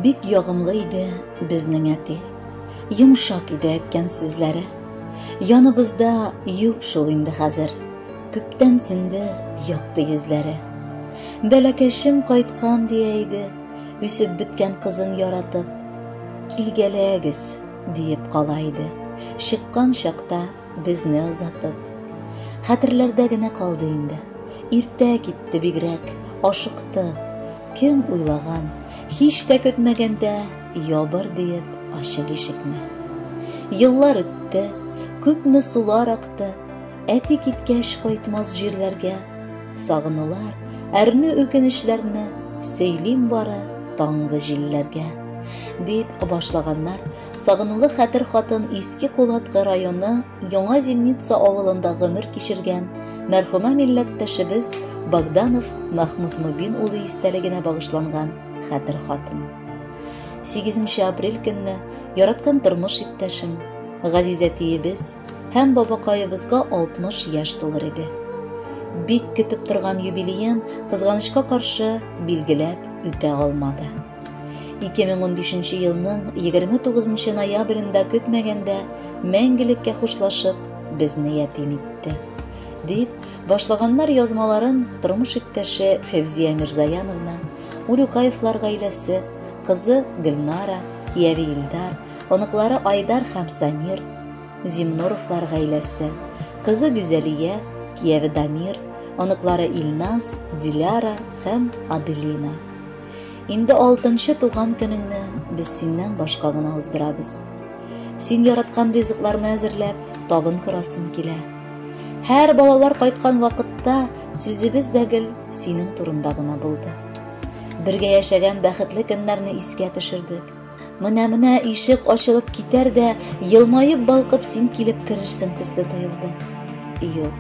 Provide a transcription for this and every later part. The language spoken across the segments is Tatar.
Бик ягымлы иде безнең әти. Йомшак иде әйткән сүзләре. Яныбызда юк шул инде хәзер. Күптән сүнде якты йөзләре. Бәләкәчем кайткан дия иде, үсеп беткән кызын яратып. Килгәләгез, диеп кала иде. Чыккан чакта безне озатып. Хәтерләрдә генә калды инде. Иртә китте бигрәк, ашыкты. Кем уйлаган, һич тә көтмәгәндә ябыр диеп ачык ишекне. Еллар үтте, күпме сулар акты, әти киткәч кайтмас җирләргә. Сагынулар, әрнү үкенечләрне сөйлим бары таңгы җилләргә. Дип башлаганнар Сагынулы хәтер хатын Иске Кулаткы районы Яңа Зимница авылында гомер кичергән мәрхүмә милләттәшебез Богданов Мәхмүт Мобин улы истәлегенә багышланган хәтер хатын. 8 апрель көнне яраткан тормыш иптәшем, газиз әтиебез һәм бабакаебызга 60 яшь тулыр иде. Бик көтеп торган юбилеен, кызганычка каршы, билгеләп үтә алмады. 2015 елның 29 ноябрендә көтмәгәндә мәңгелеккә хушлашып, безне ятим итте. Дип, башлаганнар язмаларын тормыш иптәше Фәүзия Мирзаяновна, Урюкаевлар гаиләсе, кызы Гөлнара, кияве Илдар, оныклары Айдар һәм Самир, Зимнуровлар гаиләсе, кызы Гүзәлия, кияве Дамир, оныклары Илназ, Диляра һәм Аделина. Инде алтынчы туган көнеңне без синнән башка гына уздырабыз. Син яраткан ризыкларны әзерләп, табын корасым килә. Һәр балалар кайткан вакытта сүзебез дә гел синең турында гына булды. Бергә яшәгән бәхетле көннәрне искә төшердек. Менә-менә ишек ачылып китәр дә, елмаеп балкып син килеп керерсең төсле тоелды. Юк,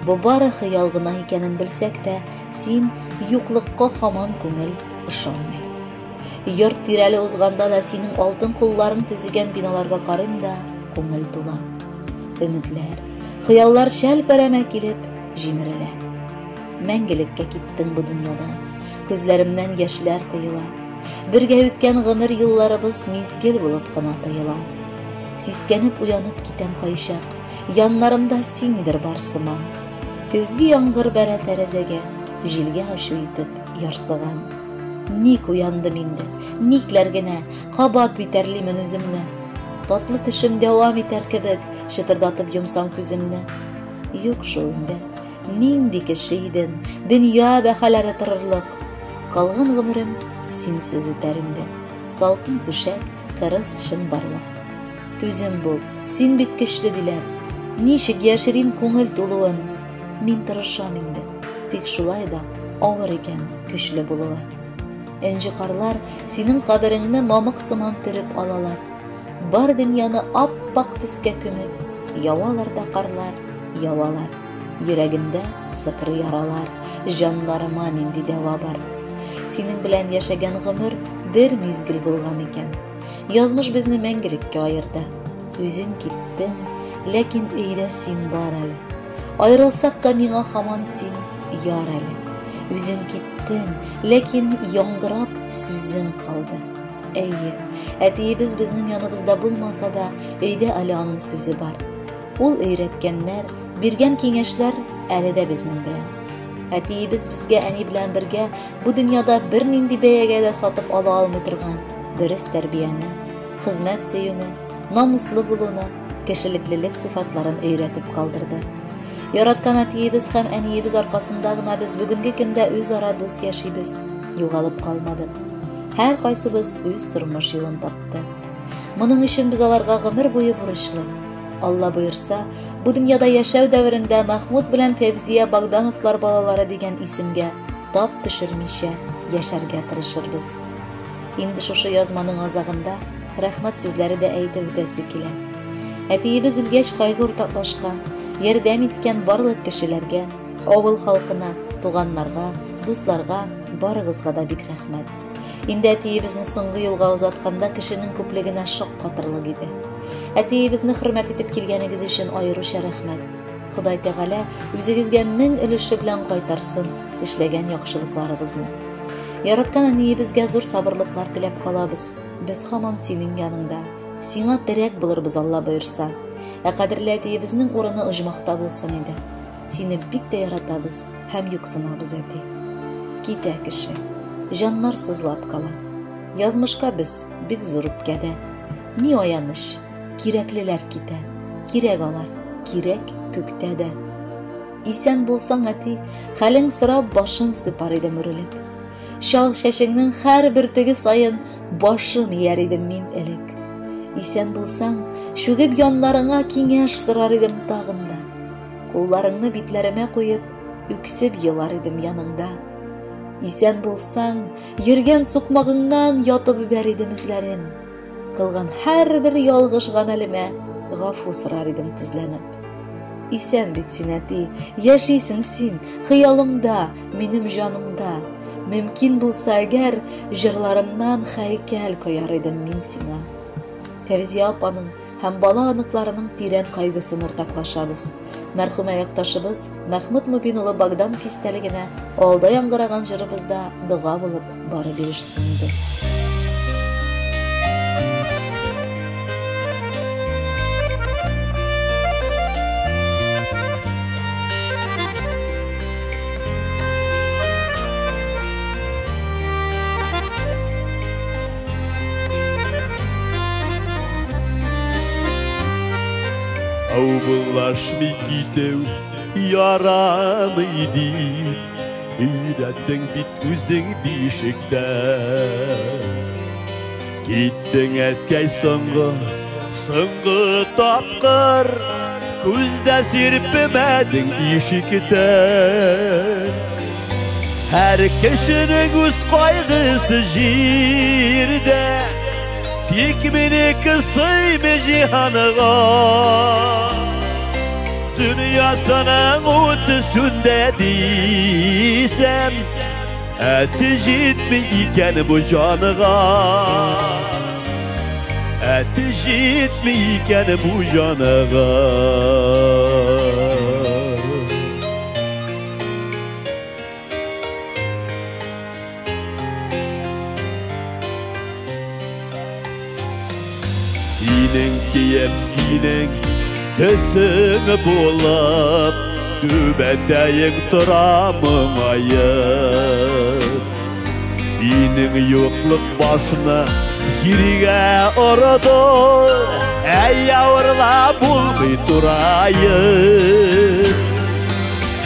бу бары хыял гына икәнен белсәк тә, син юклыкка һаман күңел ышанмый. Йорт тирәле узганда да синең алтын кулларың төзегән биналарга карыйм да, күңел тула. Өметләр, хыяллар шәлпәрәмә килеп җимерелә. Мәңгелеккә киттең бу дөньядан. Күзләремнән яшьләр коела. Бергә үткән гомер юлларыбыз мизгел булып кына тоела. Сискәнеп уянып китәм кайчак, яннарымда синдер бар сыман. Көзге яңгыр бәрә тәрәзәгә, җилгә ачу итеп ярсыган. Ник уяндым инде, никләр генә, кабат битәрлимен үземне. Татлы төшем дәвам итәр кебек, чытырдатып йомсам күземне. Юк шул инде, Нинди кеше идем, дөнья бәһаләре торырлык. Калган гомерем синсез үтәр инде. Салкын түшәк, кырыс чынбарлык. Түзем бул, син бит көчле диләр. Ничек яшерим күңел тулуын? Мин тырышам инде, тик шулай да авыр икән көчле булуы. Энҗе карлар синең кабереңне мамык сыман төреп алалар. Бар дөньяны ап-ак төскә күмеп, явалар да карлар, явалар. Йөрәгемдә сыкры яралар, җаннарыма нинди дәва бар. Синең белән яшәгән гомер бер мизгел булган икән. Язмыш безне мәңгелеккә аерды. Үзең киттең, ләкин өйдә син бар әле. Аерылсак та миңа һаман син яр әле. Үзең киттең, ләкин яңгырап сүзең калды. Әйе, әтиебез безнең яныбызда булмаса да, өйдә әле аның сүзе бар. Ул өйрәткәннәр, биргән киңәшләр әле дә безнең белән. Әтиебез безгә әни белән бергә бу дөньяда бернинди бәягә дә сатып ала алмый торган дөрес тәрбияне, хезмәт сөюне, намуслы булуны, кешелеклелек сыйфатларын өйрәтеп калдырды. Яраткан әтиебез һәм әниебез аркасында гына без бүгенге көндә үзара дус яшибез, югалып калмадык. Һәркайсыбыз үз тормыш юлын тапты. Моның өчен без аларга гомер буе бурычлы. Алла боерса, бу дөньяда яшәү дәверендә Махмуд белән Фәвзия Богдановлар балалары дигән исемгә тап төшермичә яшәргә тырышырбыз. Инде шушы язманың азагында рәхмәт сүзләре дә әйтеп үтәсе килә. Әтиебез үлгәч кайгы уртаклашкан, ярдәм иткән барлык кешеләргә, авыл халкына, туганнарга, дусларга, барыгызга да бик рәхмәт. Инде әтиебезне соңгы юлга озатканда кешенең күплегенә шаккатырлык иде. Әтиебезне хөрмәт итеп килгәнегез өчен аеруча рәхмәт. Ходай Тәгалә үзегезгә мең өлеше белән кайтарсын эшләгән яхшылыкларыгызны. Яраткан әниебезгә зур сабырлыклар теләп калабыз. Без һаман синең яныңда. Сиңа терәк булырбыз, Алла боерса. Ә кадерле әтиебезнең урыны оҗмахта булсын иде. Сине бик тә яратабыз һәм юксынабыз, әти. Китә кеше. Җаннар сызлап кала. Язмышка без бик зур үпкәдә. Ни аяныч, кирәклеләр китә. Кирәк алар, кирәк күктә дә. Исән булсаң, әти, хәлең сорап башың сыйпар идем үрелеп. Чал чәчеңнең һәр бөртеге саен башым ияр идем мин элек. Исән булсаң, чүгеп яннарыңа киңәш сорар идем тагын да. Кулларыңны битләремә куеп, үксеп елар идем яныңда. Исән булсаң, йөргән сукмагыңнан ятып үбәр идем эзләрен. Кылган һәрбер ялгыш гамәлемә гафу сорар идем тезләнеп. Исән бит син, әти, яшисең син, хыялымда, минем җанымда. Мөмкин булса әгәр, җырларымнан һәйкәл кояр идем мин сиңа. Фәүзия апаның һәм бала оныкларының тирән кайгысын уртаклашабыз. Мәрхүмә якташыбыз Мәхмүт Мубин улы Богданов истәлегенә алда яңгыраган җырыбызда дога булып барып ирешсен иде. Аубыллашмый китү ярамый дип Өйрәттең бит үзең бишектә. Киттең әткәй соңгы, соңгы тапкыр Күздә сирпемәдең ишектән. Һәр кешенең үз кайгысы җирдә, Тик минеке сыймый җиһанга. Дөньясының уты сүндә дисәм, Әти җитми икән бу җанга. Әти җитми икән бу җанга. Синең кием, синең төсең булып, Түбәтәең тора моңаеп. Синең юклык башны җиргә орды, Әй авырла булмый тураеп.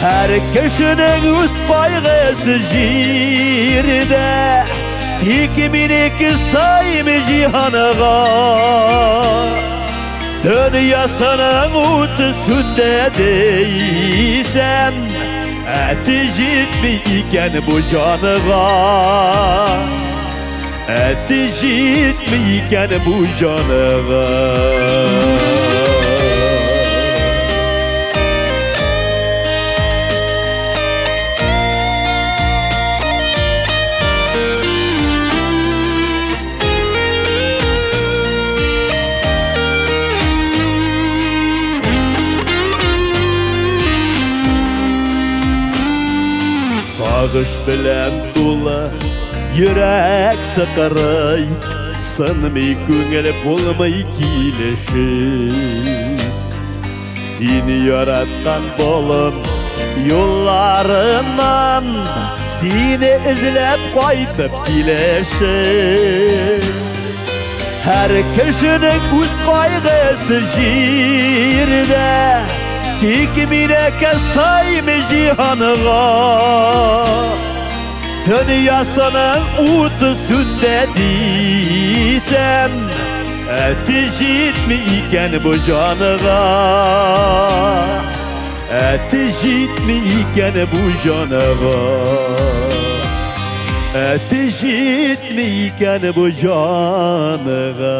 Һәр кешенең үз кайгысы җирдә, Тик минеке сыймый җиһанга. Дөньясының уты сүндә дисәм, Әти җитми икән бу җанга. Әти җитми икән бу җанга. Сагыш белән тулы йөрәк сыкрый, Сынмый күңел булмый килешеп. Сине яраткан болын юлларыннан Сине эзләп кайтып килешеп. Һәр кешенең үз кайгысы җирдә, Тик минеке сыймый җиһанга. Дөньясының уты сүндә дисәм, Әти җитми икән бу җанга. Әти җитми икән бу җанга. Әти җитми икән бу җанга.